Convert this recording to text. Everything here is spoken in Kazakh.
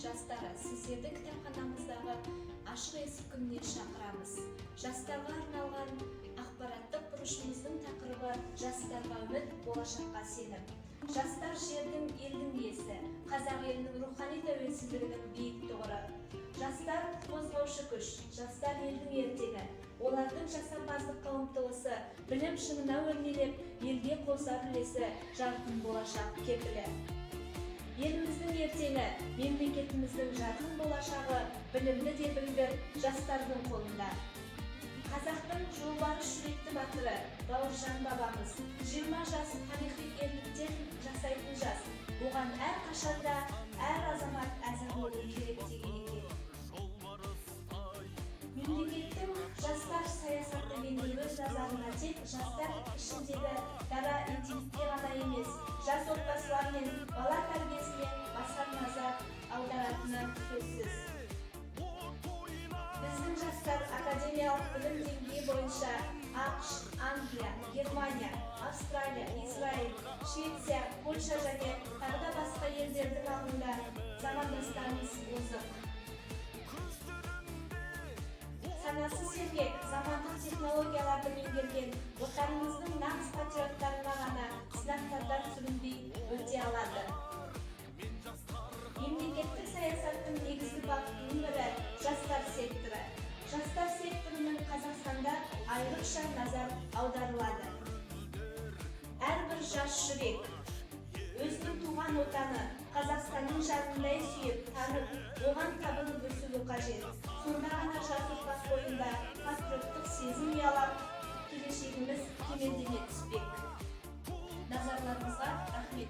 Жастары, сіздерді кітапханамыздағы ашық есік күніне шақырамыз. Жастарға арналған ақпараттық бұрышымыздың тақырыбы: «Жастарға үміт, болашаққа сенім». Жастар – жердің, елдің иесі, қазақ елінің рухани тәуелсіздігінің биік тұғыры. Жастар – қозғаушы күш, жастар – елдің ертеңі. Олардың жасампаздыққа ұмтылысы, білім шыңына өрмелеп, елге қосар үлесі – жарқын болашақ кепілі. Еліміздің ертеңі, мемлекетіміздің жарқын болашағы білімді де білгір жастардың қолында. Қазақтың жолбарыс жүректі батыры Бауыржан бабамыз: «20 жас – тарихи ерліктер жасайтын жас, оған әрқашанда әр азамат әзір болу керек», – деген екен. Мемлекеттің жастар саясаты енді өз назарына тек жастар ішіндегі дара индивидке ғана емес, жас отбасылар мен бала тәрбиесіне баса назар аударатыны сөзсіз. Біздің жастар академиялық білім деңгейі бойынша АҚШ, Англия, Германия, Австралия, Израиль, Швеция, Польша және тағы да басқа елдердің алдында замандастарымыз озық. Санасы сергек, замандық технологияларды меңгерген отанымыздың нағыз патриоттарына ғана сынақтардан сүрінбей өте алады. Мемлекеттік саясаттың негізгі бағытының бірі – жастар секторы. Жастар секторының Қазақстанда айрықша назар аударылады. Әрбір жас жүрек өзінің туған отаны Қазақстанның жанындай сүйіп, танып, оған табынып өсуі қажет. Сонда ғана жас ұрпақ бойында патриоттық сезім ұялап, келешегіміз кемелдене түспек. Назарларыңызға